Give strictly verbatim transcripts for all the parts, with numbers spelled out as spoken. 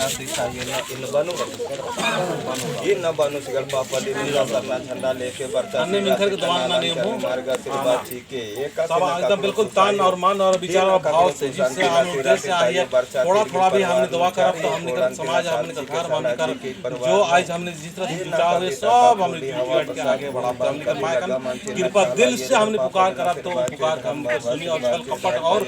इन बनु, इन बनु सिगल पापा दे मिला सरना झंडा लेके बरचा अन्ने सिगल मिंखर के दुआन ना नेम हो। मार्ग आशीर्वाद हाँ। चीके, एक सब आशीर्वाद एकदम बिल्कुल तन और मन और विचार और भाव से, जिससे हम उद्देश्य आए, थोड़ा थोड़ा भी हमने दुआ करब तो हमने कर समाज, हमने कर धर्म, हमने कर जो आज हमने जिस तरह से जुटाव हुए, सब हमने जुट के आगे बढ़ाब। हमने कर माय का कृपा दिल से हमने पुकार करब तो पुकार हमने कर सुनी और छल कपट और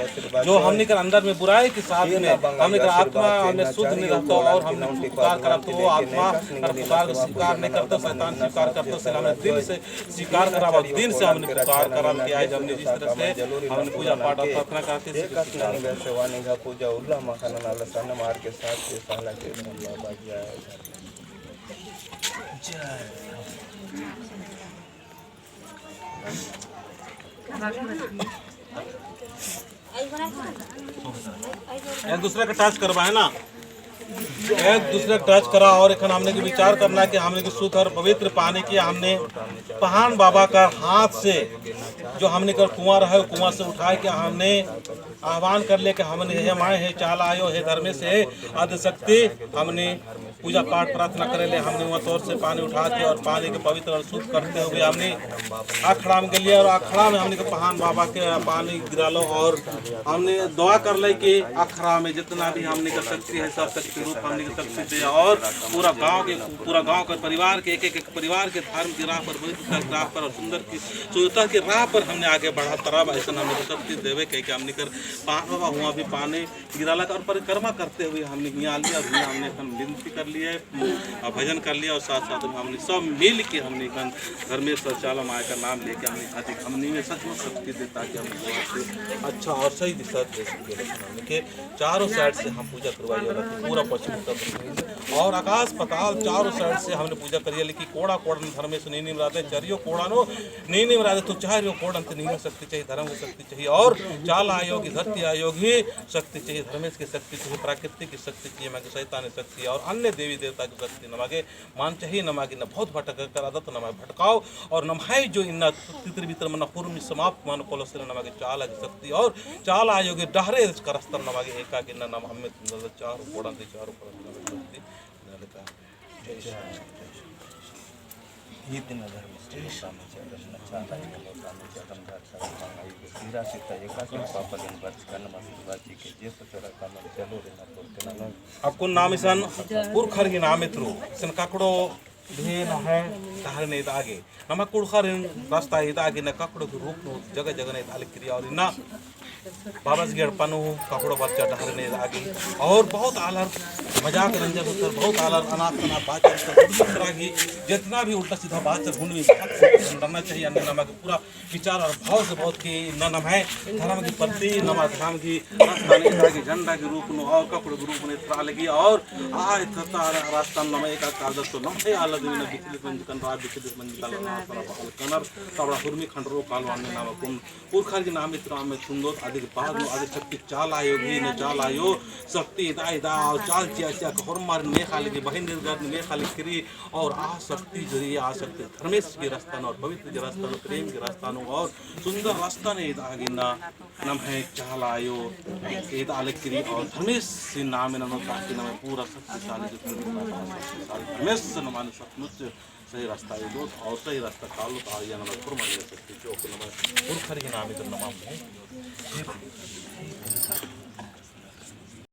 जो हमने कर अंदर में बुराई के साथ में हमने कर आत्मा हमने शुद्ध नहीं रहतो और हमने पुकार करब तो वो आत्मा और पुकार को स्वीकार नहीं करतो, शैतान स्वीकार करतो, से हमने दिल से स्वीकार करब और दिल से हमने पुकार करब कि आज हमने जिस तरह से हमने पूजा पाठ और प्रार्थना करते हैं, पूजा उल्ला मखाना नाला सन मार के साथ के पहला के बाबा जय। एक दूसरा का touch करबा है ना, एक दूसरा का touch करा और एखन हमने के विचार करना कि हमने के शुद्ध और पवित्र पानी की हमने पहान बाबा का हाथ से जो हमने कर कुआं रहे, कुआं से उठाए के हमने आह्वान कर ले कि हमने हे माय, हे चाला आयो, हे धर्मेस, हे आदिशक्ति, हमने पूजा पाठ प्रार्थना करे ले हमने वहाँ तौर से पानी उठा के और पानी के पवित्र और शुद्ध करते हुए हमने अखड़ा में गेलिया और अखड़ा में हमने के पहान बाबा के पानी गिरालो और हमने दुआ कर ले कि अखड़ा में जितना भी हमने का शक्ति है, सब शक्ति रूप हमने के शक्ति दे और पूरा गांव के, पूरा गांव के परिवार के, एक एक, एक परिवार के धर्म की राह पर, पवित्रता की राह पर और सुंदर की शुद्धता की राह पर हमने आगे बढ़ा तरब। ऐसा हमने शक्ति देवे कह के हमने कर पहान बाबा हुआ भी पानी गिराला का और परिक्रमा करते हुए हमने हियाँ आ लिया और हियाँ हमने एखन विनती कर लिया, अ, भजन कर लिया और साथ साथ में हमने सब मिल के हमने एखन धर्मेस और चाला माय का नाम लेके हमने खातिर हमने में सचमुच शक्ति देता कि हम दुआ से अच्छा और सही दिशा दे सके। हमने के चारों side से हम पूजा करवाई वाला थी, पूरा पश्चिम उत्तर पश्चिम और आकाश पाताल चारों side से हमने पूजा करिया, लेकिन कोड़ा कोड़न धर्मेस नीनिम राधे, चरियो कोड़ा नो नीनिम राधे, तो चारियो कोड़न ते नीना शक्ति चाहिए, धर्म की शक्ति चाहिए और चाला आयो की धरती आयो की शक्ति चाहिए, धर्मेस की शक्ति चाहिए, प्राकृतिक की शक्ति चाहिए, नमा गे शैतान की शक्ति और अन्य देवी देवता की शक्ति नमा गे मान चाहिए। नमा गे न बहुत भटक कर आदत नमा भटकाओ और नम्है जो इन्ना तितर बितर मना हुरमी समाप्त मनो कोलो से नमा गे चाला की शक्ति और चाला आयो की डहरे का रस्ता नमा गे एका गे न नमा हमें चार कोड़न ते चार कोड़न ते शक्ति नलका। जय श्री कृष्ण। अक्कुन नाम इसन पुरखर ही नाम इतरू, इसन ककड़ो भेन है, डहरे ने इदआ गे। नमा कुँड़ुख़र रस्ता इदआ गे, ना ककड़ो के रूप नू जगह जगह ने इदआ लगी और इन्ना बाबस गे एड़पा नू ककड़ो बरचा डहरे ने इदआ गे। और बहुत आलर मजाक रंजन होकर, बहुत आलर अनाप शनाप बात करकर, दूसरा की जितना भी उल्टा सीधा बात कर, हुन में बहुत डरना चाहिए। अन्ने नमा के पूरा विचार और भाव से बहुत कि इन्ना नम्है धर्म के प्रति, नमा धर्म की रास्ता ने इदआ गे झंडा के रूप नू और ककड़ो के रूप नू इतरा लगी और आ इतरा रस्ता नमा एका कालदस तो नम्है आलर दिन बिचलित मंजकन रा बिचलित मंजकन रा सरा बहाल कनर तबड़ा हुरमी खंडरो कालवान ने नाम अक्कुन पुरखर की नाम इतरा में सुंदर अधिक बाद में अधिक शक्ति चाला आयो भी ने चाला आयो शक्ति इदआ इदआ और चाल चिया चिया कहर मार ने खा लगी बहिन निर्गत ने खा लगी और आ शक्ति जरिए आ शक्ति धर्मेस की रास्ता नू और पवित्र की रास्ता नू प्रेम की रास्ता नू और सुंदर रास्ता ने इदआ गे ना नम्है चाला आयो इदआ लगी और धर्मेस से नाम ननो ताकि नम्है पूरा शक्तिशाली जो धर्मेस नमाने सचमुच सही रास्ता इदोत और सही रास्ता कालोत आ या नम्है पुरखर ही नाम इदोत। नमा